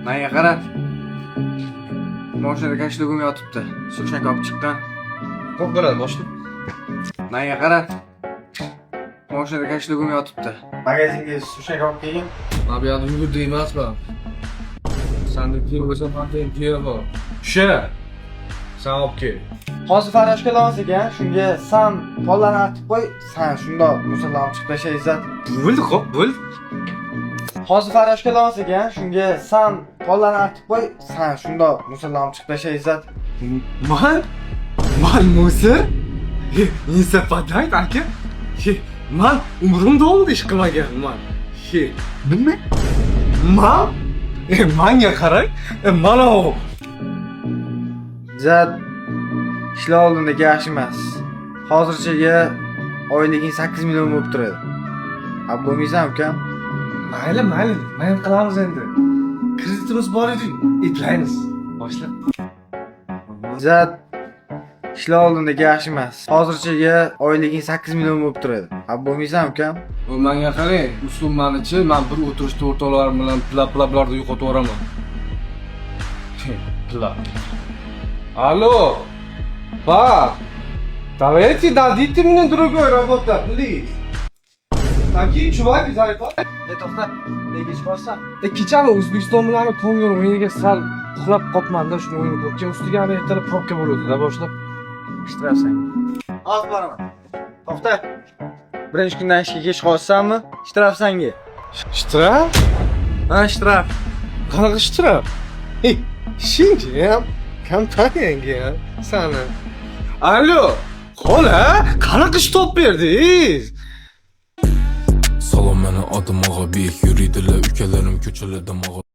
Menga qara. Mashinada кошелёгim yotibdi. Сушняк olib chiqqan. Ko'p bo'ladi, boshliq. Menga qara. Mashinada кошелёгim yotibdi. Magazinga сушняк olib kelgin. Man bu yoqda yugurdi emasman. Sanda keyin bo'lsa, manda ham keyin bor. Sha. San olib kel. Hozir farroshga olmas ekan, shunga san pollarni artib qo'y, san shundoq мусорlarni olib chiqib tasha, Izzat. Bo'ldi, xo'p, bo'ldi. Hozir farroshga olmas ekan, shunga san pollarni artib qo'y, san shundoq мусорlarni olib chiqib tasha, Izzat. Man? Man мусор? Не совпадает, aka. He, man umrim davomida ish qilmaganman. He, nima? Man? Manga qarang. Mana u. Izzat, ishlar oldindagi yaxshi emas. Hozirchaga oyliging 8 million bo'lib turadi. Xafa bo'lmaysan, ukam? Mayli, mayli, nima ham qilamiz endi? Kreditimiz bor edi, eplaymiz. Boshliq. Izzat, ishlar oldindagi yaxshi emas. Hozirchaga oyliging 8 million bo'lib turadi. Xafa bo'lmaysan, ukam? Manga qarang, uslub manichi, man bir o'tirishda o'rtoqlarim bilan pila pila bularni yo'qotib yuboraman. Pila. Алло. Па. Давайте дадите мне другой работа, please. Такие чуваки заебали. E, to'xta. Nega kech qolsan? Kechani O'zbekiston bilan Kongo o'yiniga sal uxlab qolibman-da, shuni o'yini ko'rib. Keyin ustiga ana ertalab probka bo'ladi-da, boshliq. Штраф san. Hozir boraman. To'xta. Birinchi kundan ishga kech qolsanmi? Штраф sanga. Штраф? Ha, штраф. Qanaqa штраф? Ey, ishingga ham, kompaniyangga ham sani. Allo, xola, qanaqa штраф berdingiz? Salom, mani odim Og'abek. Yuriydilar ukalarim ko'chalarda.